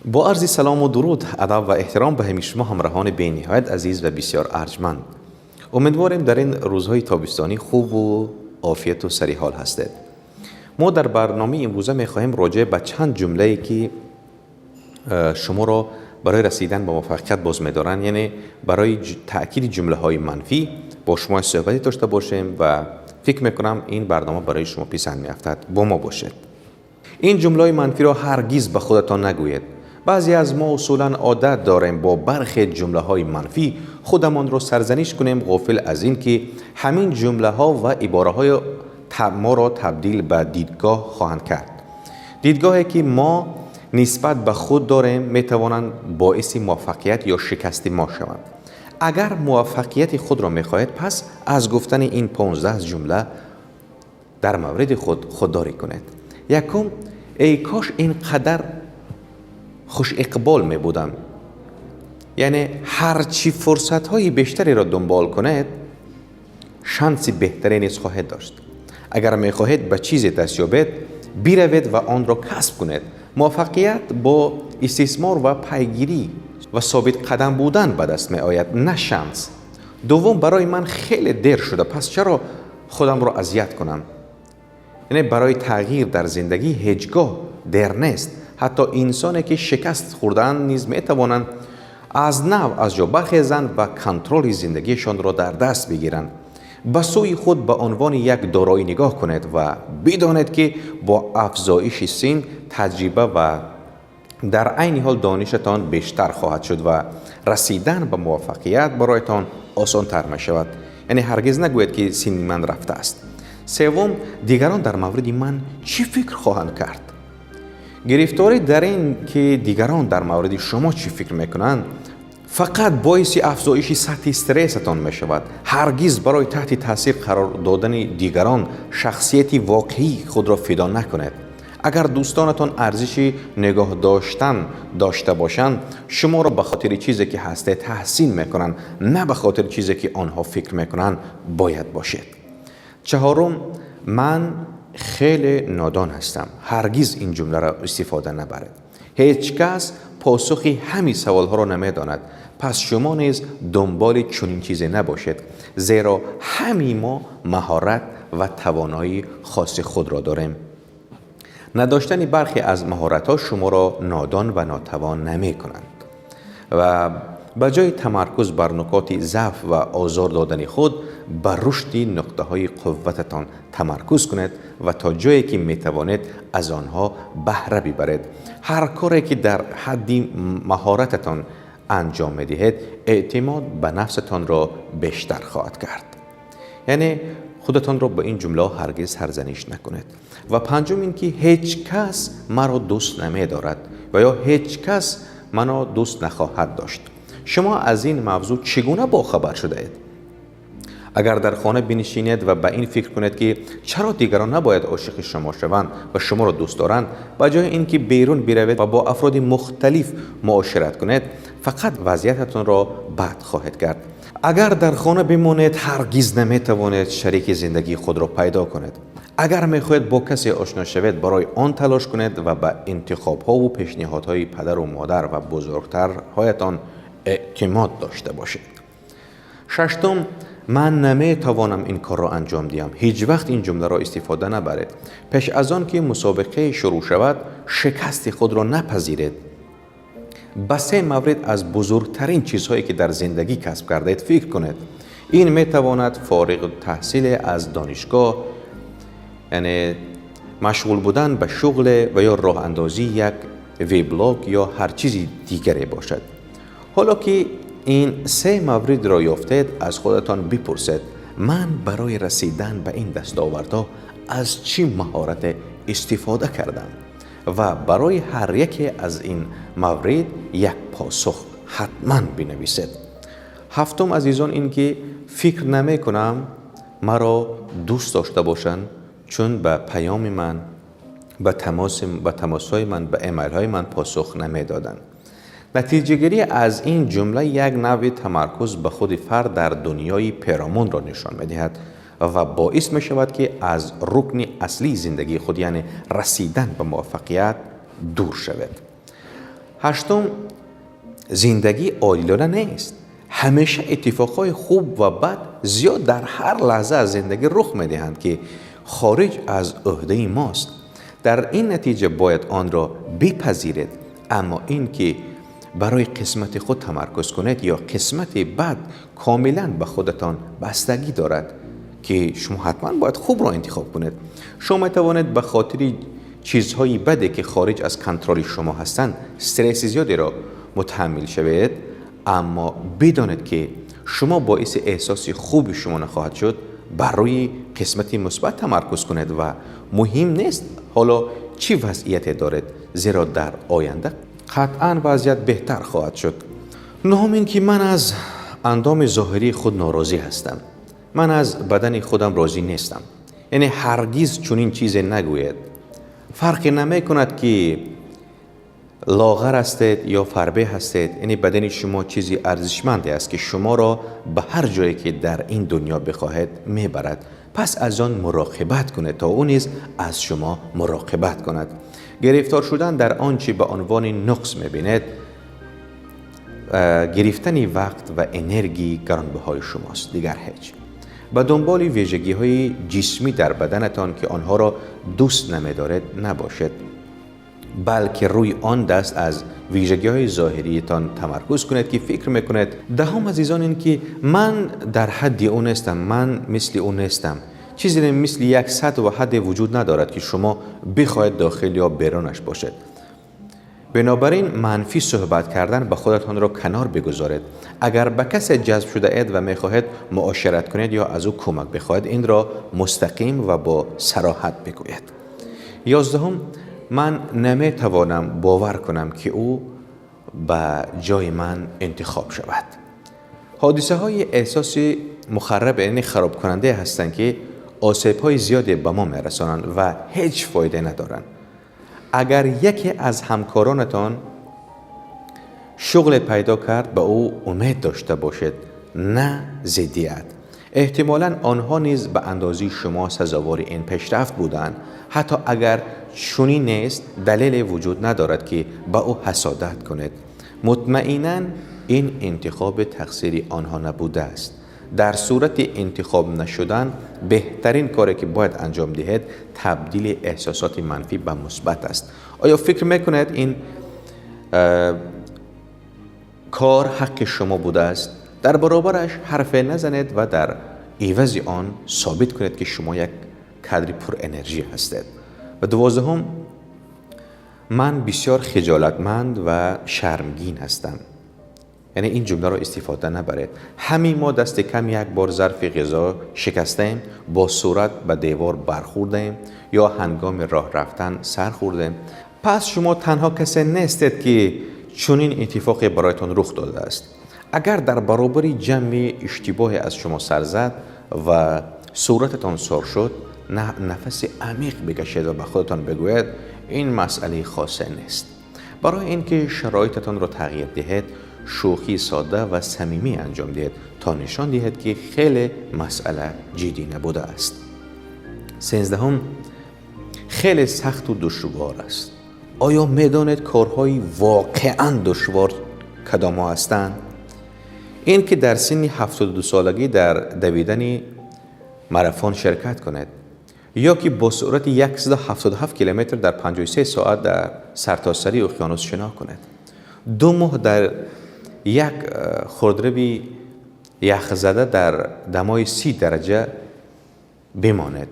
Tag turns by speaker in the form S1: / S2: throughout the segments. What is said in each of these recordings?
S1: Бо арзи салому дуруд, адаб ва эҳтиром ба ҳамаи шумо ҳамроҳони бениҳоят азиз ва бисёр арҷманд. Умедворем, дар ин рӯзҳои тобистонӣ хубу офияту сариҳол ҳастед. Мо дар барномаи имрӯза мехоҳем роҷеъ ба чанд ҷумлае, ки шуморо барои расидан ба муваффақият боз медоранд, яъне барои таъкиди ҷумлаҳои манфӣ, бо шумо суҳбате дошта бошем ва фикр мекунам, ин барнома барои шумо писанд меафтад. Бо мо бошед. Ин ҷумлаҳои манфиро ҳаргиз ба худатон нагӯед. Баъзе аз мо усулан одат дорем бо бархе ҷумлаҳои манфӣ худамонро сарзаниш кунем, ғофил аз ин ки ҳамин ҷумлаҳо ва ибораҳои моро табдил ба дидгоҳ хоҳанд кард. Дидгоҳе, ки мо нисбат ба худ дорем, метавонанд боиси муваффақият ё шикасти мо шаванд. Агар муваффақияти худро мехоҳед, пас аз гуфтани ин 15 ҷумла дар мавриди худ худдорӣ кунед. Якум: эй кош ин қадар хушиқбол мебудам. Яъне ҳарчи фурсатҳои бештареро дунбол кунед, шанси беҳтаре низ хоҳед дошт. Агар мехоҳед ба чизе даст ёбед, биравед ва онро касб кунед. Муваффақият бо истисмор ва пайгирӣ ва собитқадам будан ба даст меояд, на шанс. Дуввум: барои ман хеле дер шуда, пас чаро худамро азият кунам? Яъне барои тағйир дар зиндагӣ ҳеҷ гоҳ дер нест. Ҳатто инсоне, ки шикаст хӯрдаанд, низ метавонанд аз нав аз ҷо бархезанд ва контроли зиндагиашонро дар даст бигиранд. Ба сӯи худ ба унвони як дороӣ нигоҳ кунед ва бидонед, ки бо афзоиши син таҷриба ва дар айни ҳол донишатон бештар хоҳад шуд ва расидан ба муваффақият бароятон осонтар мешавад. Яъне ҳаргиз нагӯед, ки синни ман рафтааст. Севум: дигарон дар мавриди ман чӣ фикр хоҳанд кард? Гирифторӣ дар ин ки дигарон дар мавриди шумо чӣ фикр мекунанд, фақат боиси афзоиши сатҳи стрессатон мешавад. Ҳаргиз барои таҳти таъсир қарор додани дигарон шахсияти воқеии худро фидо накунед. Агар дӯстонатон арзиши нигоҳ доштан дошта бошанд, шуморо ба хотири чизе, ки ҳастед, таҳсин мекунанд, на ба хотири чизе, ки онҳо фикр мекунанд бояд бошед. Чаҳорум: ман хеле нодон ҳастам. Ҳаргиз ин ҷумларо истифода набаред. Ҳеҷ кас посухи ҳамин саволҳоро намедонад, пас шумо низ дунболи чунин чизе набошед, зеро ҳамаи мо маҳорат ва тавоноии хоси худро дорем. Надоштани бархе аз маҳоратҳо шуморо нодон ва нотавон намекунанд. Ва ба ҷои тамаркуз бар нуқоти заъф ва озор додани худ, ба рушди нуқтаҳои қуввататон тамаркуз кунед ва то ҷое ки метавонед, аз онҳо баҳра бибаред. Ҳар коре, ки дар ҳадди маҳорататон анҷом медиҳед, эътимод ба нафсатонро бештар хоҳад кард. Яъне худатонро ба ин ҷумлаҳо ҳаргиз сарзаниш накунед. Ва панҷум ин ки ҳеҷ кас маро дӯст намедорад ва ё ҳеҷ кас маро дӯст нахоҳад дошт. Шумо аз ин мавзӯъ чӣ гуна бохабар шудаед? Агар дар хона бинишинед ва ба ин фикр кунед, ки чаро дигарон набояд ошиқи шумо шаванд ва шуморо дӯст доранд, ба ҷои ин ки берун биравед ва бо афроди мухталиф муошират кунед, фақат вазъиятатонро бад хоҳед кард. Агар дар хона бимонед, ҳаргиз наметавонед шарики зиндагии худро пайдо кунед. Агар мехоҳед бо касе ошно шавед, барои он талош кунед ва ба интихобҳову пешниҳодҳои падару модар ва бузургтарҳоятон эътимод дошта бошед. Шаштум: ман наметавонам ин корро анҷом диҳам. Ҳеҷ вақт ин ҷумларо истифода набаред. Пеш аз он ки мусобиқае шурӯъ шавад, шикасти худро напазиред. Ба се маврид аз бузургтарин чизҳое, ки дар зиндагӣ касб кардаед, фикр кунед. Ин метавонад фориғ таҳсиле аз донишгоҳ, яъне машғул будан ба шуғле ва ё роҳандозии як веблог ё ҳар чизи дигаре бошад. Ҳоло ки ин се мавридро ёфтед, аз худатон бипурсед: ман барои расидан ба ин дастовардҳо аз чӣ маҳорате истифода кардам? Ва барои ҳар яке аз ин маврид як посух ҳатман бинависед. Ҳафтум, азизон, ин ки фикр намекунам маро дӯст дошта бошанд, чун ба паёми ман, ба тамосҳои ман, ба эмайлҳои ман посух намедоданд. Натиҷагирӣ аз ин ҷумла як навъи тамаркуз ба худи фард дар дунёи перомонро нишон медиҳад ва боис мешавад, ки аз рукни аслии зиндагии худ, яъне расидан ба муваффақият, дур шавед. Ҳаштум, зиндагӣ одилона нест. Ҳамеша иттифоқҳои хуб ва бад зиёд дар ҳар лаҳза аз зиндагӣ рух медиҳанд, ки хориҷ аз ӯҳдаи мост. Дар ин натиҷа бояд онро бипазиред, аммо ин ки барои қисмати худ тамаркуз кунед ё қисмати бад комилан ба худатон бастагӣ дорад, ки шумо ҳатман бояд хубро интихоб кунед. Шумо метавонед ба хотири чизҳои баде, ки хориҷ аз контроли шумо ҳастанд, стресси зиёдеро мутаҳаммил шавед, аммо бидонед, ки шумо боиси эҳсоси хуби шумо нахоҳад шуд. Бар рӯи қисмати мусбат тамаркуз кунед ва муҳим нест ҳоло чӣ вазъияте доред, зеро дар оянда қатъан вазъият беҳтар хоҳад шуд. Нуҳум ин ки ман аз андоми зоҳирии худ норозӣ ҳастам, ман аз бадани худам розӣ нестам. Яъне ҳаргиз чунин чизе нагӯед. Фарқе намекунад, ки лоғар ҳастед ё фарбе ҳастед, яъне бадани шумо чизи арзишманде аст, ки шуморо ба ҳар ҷое, ки дар ин дунё бихоҳед, мебарад. Пас аз он муроқибат кунед, то ӯ низ аз шумо муроқибат кунад. Гирифтор шудан дар он чӣ ба унвони нуқс мебинед, гирифтани вақт ва энергияи гаронбаҳои шумост, дигар ҳеҷ. Ба дунболи вижагиҳои ҷисмӣ дар баданатон, ки онҳоро дӯст намедоред, набошед, балки рӯи он даст аз вижагиҳои зоҳириятон тамаркуз кунед, ки фикр мекунед. Даҳум, азизон, ин ки ман дар ҳадди ӯ нестам, ман мисли ӯ нестам. Чизе мисли як сатҳ ва ҳадде вуҷуд надорад, ки шумо бихоҳед дохил ё берунаш бошед. Бинобар ин манфӣ суҳбат кардан ба худатонро канор бигузоред. Агар ба касе ҷазб шудаед ва мехоҳед муошират кунед ё аз ӯ кӯмак бихоҳед, инро мустақим ва бо сароҳат бигӯед. 11-ум, ман наметавонам бовар кунам, ки ӯ ба ҷои ман интихоб шавад. Ҳодисаҳои эҳсоси мухарраб, яъне харобкунандае ҳастанд, ки осебҳои зиёде ба мо мерасонанд ва ҳеҷ фоида надоранд. Агар яке аз ҳамкоронатон шуғле пайдо кард, ба ӯ умед дошта бошед, на зиддият. Эҳтимолан онҳо низ ба андозаи шумо сазовори ин пешрафт буданд. Ҳатто агар чунин нест, далеле вуҷуд надорад, ки ба ӯ ҳасодат кунед. Мутмаинан ин интихоби тақсири онҳо набудааст. Дар сурати интихоб нашудан, беҳтарин коре, ки бояд анҷом диҳед, табдили эҳсосоти манфӣ ба мусбат аст. Оё фикр мекунед, ин кор ҳаққи шумо будааст? Дар баробараш ҳарфе назанед ва дар ивази он собит кунед, ки шумо як кадри пурэнержӣ ҳастед. Ва 12-ум, ман бисёр хиҷолатманд ва шармгин ҳастам. Яъне ин ҷумларо истифода набаред. Ҳамин мо дасти кам як бор зарфи ғизо шикастаем, бо сурат ба девор бархӯрдаем ё ҳангоми роҳ рафтан сар хӯрдем. Пас шумо танҳо касе нестед, ки чунин иттифоқе бароятон рух додааст. Агар дар баробари ҷамъи иштибоҳе аз шумо сар зад ва сурататон сор шуд, нафаси амиқ бикашед ва ба худатон бигӯед: ин масъалаи хосе нест. Барои ин ки шароитатонро тағйир диҳед, шӯхии сода ва самимӣ анҷом диҳед, то нишон диҳед, ки хеле масъала ҷиддӣ набудааст. 13-ум, хеле сахту душвор аст. Оё медонед, корҳои воқеан душвор кадомҳо ҳастанд? Ин ки дар синни 72 солагӣ дар давидани марафон ширкат кунед ё ки бо суръати 177 километр дар 53 соат дар сартосари уқёнус шино кунед, 2 моҳ дар як хурдрави яхзада дар дамои 30 дараҷа бимонед.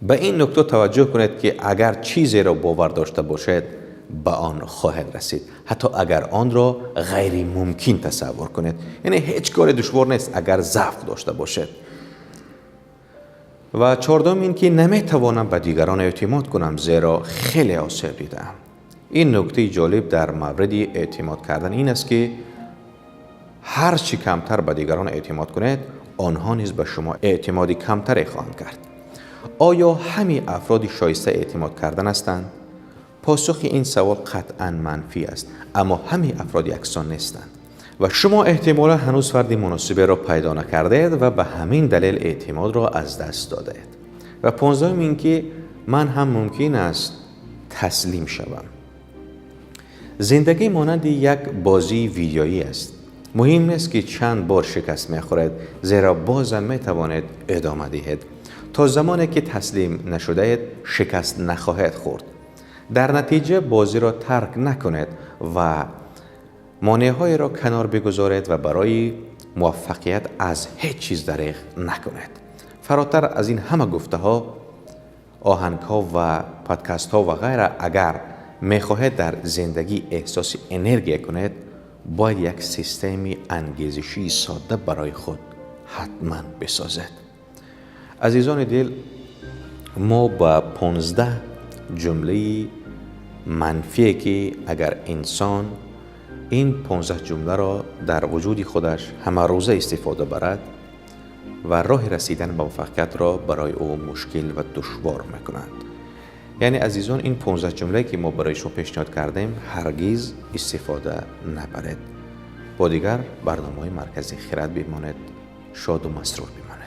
S1: Ба ин нукта таваҷҷӯҳ кунед, ки агар чизеро бовар дошта бошед, ба он хоҳед расид, ҳатто агар онро ғайримумкин тасаввур кунед. Яъне ҳеҷ коре душвор нест, агар завқ дошта бошед. Ва 14-ум ин ки наметавонам ба дигарон эътимод кунам, зеро хеле осеб дидаам. Ин нуктаи ҷолиб дар мавриди эътимод кардан ин аст, ки ҳар чӣ камтар ба дигарон эътимод кунед, онҳо низ ба шумо эътимоди камтаре хоҳанд кард. Оё ҳамин афроди шоиста эътимод кардан ҳастанд? Посухи ин савол қатъан манфӣ аст, аммо ҳамин афрод яксон нестанд ва шумо эҳтимолан ҳанӯз фарди муносиберо пайдо накардаед ва ба ҳамин далел эътимодро аз даст додаед. Ва 15-ум ин ки ман ҳам мумкин аст таслим шавам. زندگی مانند یک بازی ویدیویی است. مهم نیست که چند بار شکست میخورد، زیرا بازم میتوانید ادامه دهید. تا زمانی که تسلیم نشده شکست نخواهد خورد. در نتیجه بازی را ترک نکنید و مانع‌های را کنار بگذارید و برای موفقیت از هیچ چیز دریغ نکنید. فراتر از این همه گفته ها، آهنگ ها و پادکست ها و غیره، اگر میخواهید در زندگی احساس انرژی کنید، باید یک سیستم انگیزشی ساده برای خود حتما بسازید. عزیزان دل، ما با 15 جمله منفی که اگر انسان این 15 جمله را در وجود خودش همه روزه استفاده برد و راه رسیدن به موفقیت را برای او مشکل و دشوار میکنند. یعنی عزیزان، این 15 جمله که ما برای شما پیشنهاد کردیم هرگز استفاده نبرید. با دیگر برنامه مرکزی خرد بمانید، شاد و مسرور بمانید.